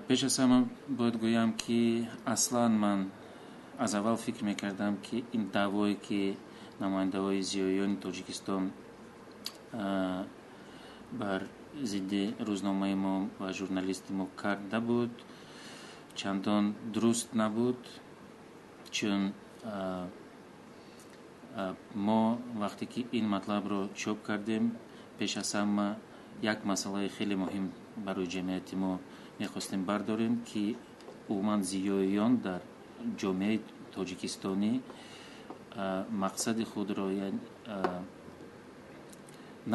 Пеш аз ҳама бояд гӯям, ки аслан ман аз аввал фикр мекардам, ки ин даъвое, ки намояндаҳои зиёиёни Тоҷикистон бар зидди рӯзномаи мо ва журналисти мо карда буд, чандон дуруст набуд, чун мо вақте ки ин матлабро чоп кардем, пеш аз ҳама як масъалаи хеле муҳим барои ҷамъияти мо мехостем бардорем, ки умуман зиёиён дар ҷомеаи тоҷикистонӣ мақсади худро,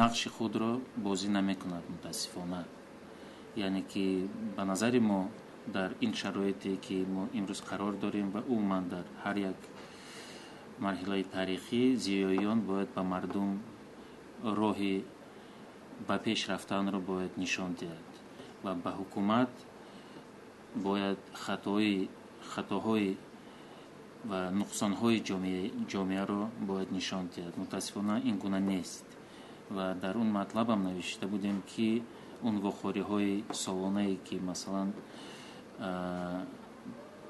нақши худро бозӣ намекунад, мутаассифона. Яъне ки ба назари мо дар ин шароите, ки мо имрӯз қарор дорем ва умуман дар ҳар як марҳилаи таърихӣ, зиёиён бояд ба мардум роҳи ба пеш рафтанро бояд нишон диҳад ва ба ҳукумат бояд хатоҳои ва нуқсонҳои ҷомеаро бояд нишон диҳад. Мутаассифона, ин гуна нест ва дар он матлабам навишта будем, ки он вохӯриҳои солонае, ки масалан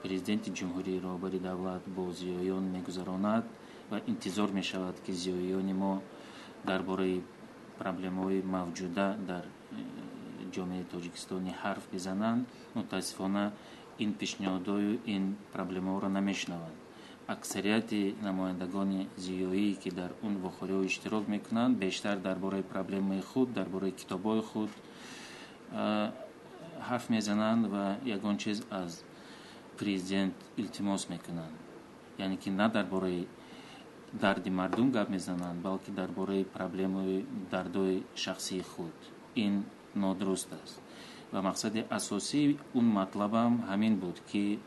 президенти ҷумҳурӣ, роҳбари давлат бо зиёиён мегузаронад ва интизор мешавад, ки зиёиёни мо дар бораи проблемаҳои мавҷуда дар ҷомеаи тоҷикистонӣ ҳарф бизананд, мутаассифона, ин пешниҳодҳою ин проблемаҳоро намешунаванд. Аксарияти намояндагони зиёӣ, ки дар он вохӯриҳо иштирок мекунанд, бештар дар бораи проблемаи худ, дар бораи китобҳои худ ҳарф мезананд ва ягон чиз аз президент илтимос мекунанд. Яъне ки на дар бораи дарди мардум гап мезананд, балки дар бораи проблемаи дардҳои шахсии худ. Ин нодуруст аст ва мақсади асосии он матлабам ҳамин буд, ки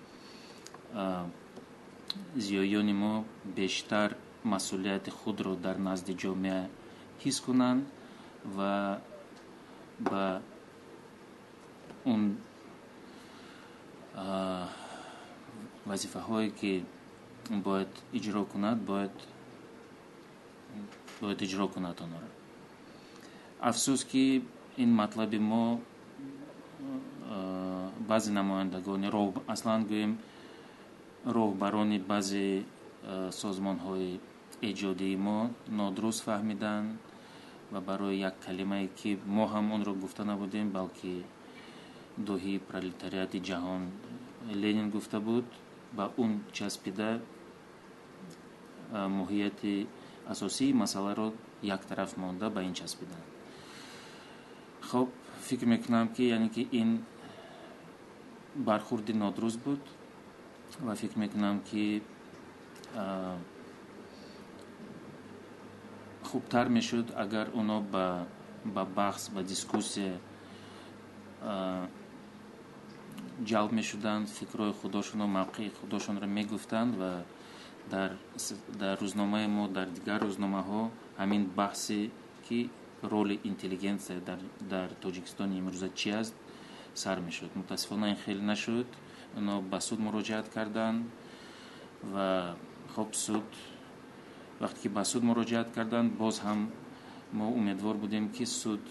зиёиёни мо бештар масъулияти худро дар назди ҷомеа ҳис кунанд ва ба он вазифаҳое, ки бояд иҷро кунад, бояд иҷро кунад онҳоро. Афсӯс, ки ин матлаби мо баъзе намояндагони, аслан гӯем, роҳбарони баъзе созмонҳои эҷодии мо нодуруст фаҳмиданд ва барои як калимае, ки мо ҳам онро гуфта набудем, балки доҳии пролетариати ҷаҳон Ленин гуфта буд, ба он часпида, моҳияти асосии масъаларо яктараф монда, ба ин часпиданд. Хоб, фикр мекунам, ки яъне ки ин бархурди нодуруст буд ва фикр мекунам, ки хубтар мешуд, агар оно ба баҳс, ба дискуссия ҷалб мешуданд, фикрҳои худошонро, мавқеи худошонро мегуфтанд ва дар рӯзномаи мо, дар дигар рӯзномаҳо ҳамин баҳсе, ки роли интеллигенсия дар Тоҷикистони имрӯза чи аст, сар мешуд. Мутаассифона, ин хеле нашуд. Оно ба суд муроҷиат карданд ва хоб, суд, вақте ки ба суд муроҷиат карданд, боз ҳам мо умедвор будем, ки суд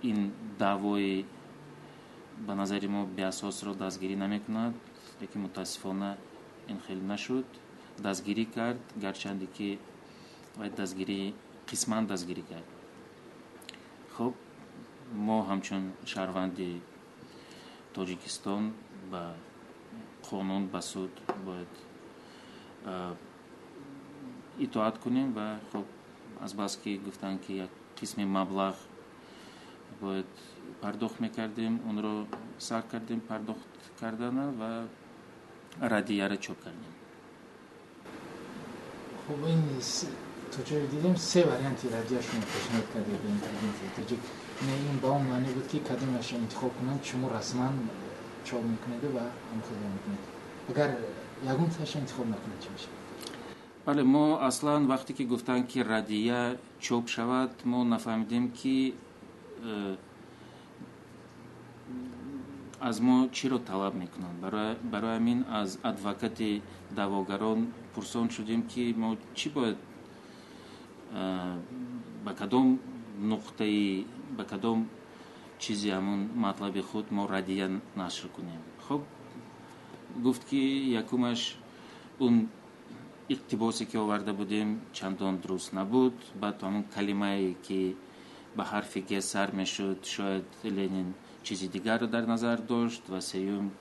ин даъвои ба назари мо беасосро дастгирӣ намекунад, лекин мутаассифона, ин хеле нашуд. Дастгирӣ кард, гарчанде ки вай дастгирӣ қисман дастгирӣ кард. Хуб, мо ҳамчун шаҳрванди Тоҷикистон ба қонун, ба суд бояд итоат кунем ва хуб, азбаски гуфтанд, ки як қисми маблағ бояд пардохт мекардем, онро сар кардем пардохт кардана ва радияро чоп кардем. Хуб, ин то ҷое дидем, се варианти радия шумо пешниҳод кардед ба интеллигенсияи тоҷик. Не, ин ба он маъне буд, ки кадомашро интихоб кунанд, шумо расман чоп мекунеду ва ҳамхӯрда мекунед. Агар ягонтаашро интихоб накунад, чӣ мешавад? Бале, мо аслан вақте ки гуфтанд, ки радия чоп шавад, мо нафаҳмидем, ки аз мо чиро талаб мекунанд. Барои ҳамин аз адвокати даъвогарон пурсон шудем, ки мо чӣ бояд, ба кадом нуқтаи, ба кадом Чизи ҳамун матлаби худ мо раддия нашр кунем. Хуб, гуфт, ки якумаш он иқтибосе, ки оварда будем, чандон дуруст набуд. Баъд ҳамун калимае, ки ба ҳарфи г сар мешуд, шояд Ленин чизи дигарро дар назар дошт. Ва сеюм,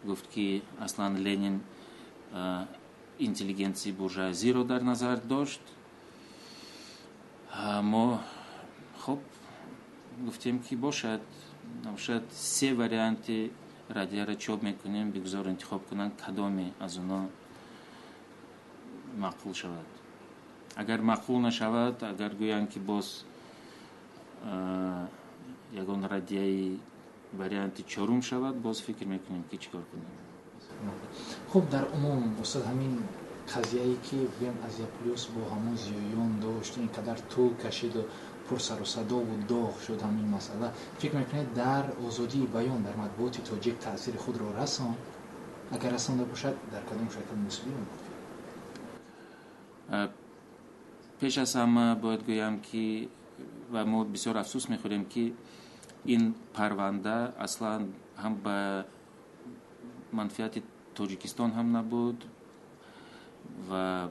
гуфт, ки аслан Ленин интеллигенсияи буржуазиро дар назар дошт. Мо хуб гуфтем, ки бошад, набошад, се варианти раддияро чоп мекунем, бигузор интихоб кунанд, кадоме аз онҳо маъқул шавад. Агар маъқул нашавад, агар гӯянд, ки боз ягон раддияи варианти чорум шавад, боз фикр мекунем, ки чӣ кор кунем. Хуб, дар умум, устод, ҳамин қазияе, ки гӯем Азия Плюс бо ҳамон зиёён дошт, ин қадар тӯл кашиду пурсару садову доғ шуд ҳамин масъала, фикр мекунед, дар озодии баён дар матбуоти тоҷик таъсири худро расон? Агар расонда бошад, дар кадом шакл, мусбӣ ё манфӣ? Пеш аз ҳама бояд гӯям, ки ва мо бисёр афсӯс мехӯрем, ки ин парванда аслан ҳам ба манфиати Тоҷикистон ҳам набуд ва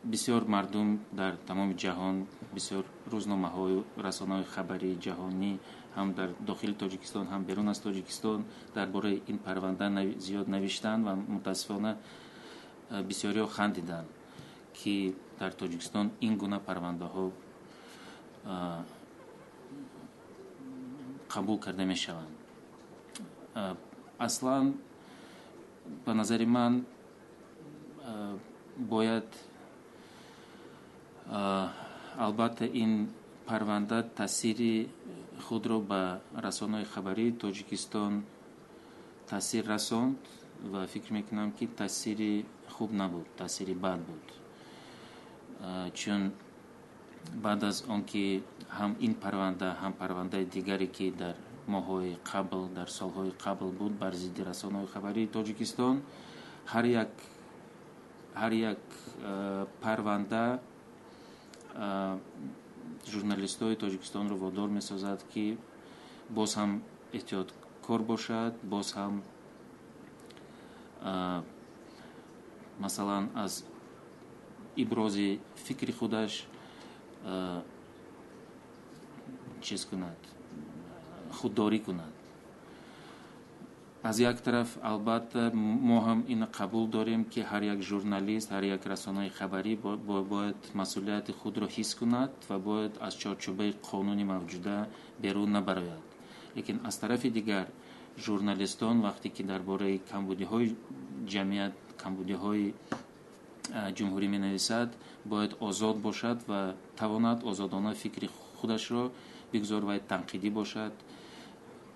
бисёр мардум дар тамоми ҷаҳон, бисёр рӯзномаҳою расонаҳои хабарии ҷаҳонӣ, ҳам дар дохили Тоҷикистон, ҳам берун аз Тоҷикистон дар бораи ин парванда зиёд навиштанд ва мутаассифона бисёриҳо хандиданд, ки дар Тоҷикистон ин гуна парвандаҳо қабул карда мешаванд. Аслан, ба назари ман, бояд албатта ин парванда таъсири худро ба расонаҳои хабарии Тоҷикистон таъсир расонд ва фикр мекунам, ки таъсири хуб набуд, таъсири бад буд, чун баъд аз он ки ҳам ин парванда, ҳам парвандаи дигаре, ки дар моҳҳои қабл, дар солҳои қабл буд бар зидди расонаҳои хабарии Тоҷикистон, ҳар як парванда журналистҳои Тоҷикистонро водор месозад, ки боз ҳам эҳтиёткор бошад, боз ҳам, масалан, аз ибрози фикри худаш чиз кунад, худдорӣ кунад. Аз як тараф, албатта, мо ҳам ина қабул дорем, ки ҳар як журналист, ҳар як расонаи хабарӣ бояд масъулияти худро ҳис кунад ва бояд аз чорчӯбаи қонуни мавҷуда берун набарояд. Лекин аз тарафи дигар, журналистон вақте ки дар бораи камбудиҳои ҷамъият, камбудиҳои ҷумҳурӣ менависад, бояд озод бошад ва тавонад озодона фикри худашро, бигзор вай танқидӣ бошад,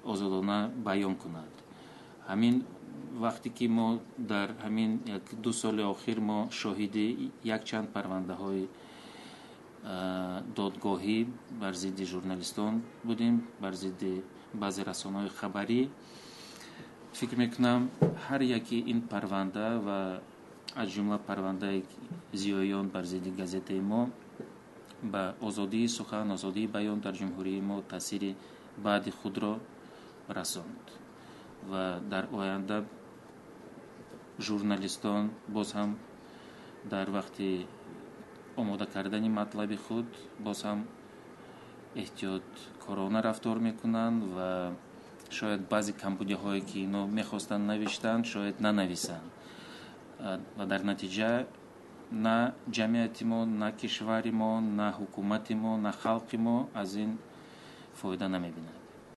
озодона баён кунад. Ҳамин вақте ки мо дар ҳамин як ду соли охир мо шоҳиди якчанд парвандаҳои додгоҳӣ бар зидди журналистон будем, бар зидди баъзе расонаҳои хабарӣ, фикр мекунам, ҳар яки ин парванда ва аз ҷумла парвандаи зиёиён бар зидди газетаи мо ба озодии сухан, озодии баён дар ҷумҳурии мо таъсири бади худро расонд ва дар оянда журналистон боз ҳам дар вақти омода кардани матлаби худ боз ҳам эҳтиёткорона рафтор мекунанд ва шояд баъзе камбудиҳое, ки ино мехостанд навиштанд, шояд нанависанд ва дар натиҷа на ҷамъияти мо, на кишвари мо, на ҳукумати мо, на халқи мо аз ин фоида намебинад.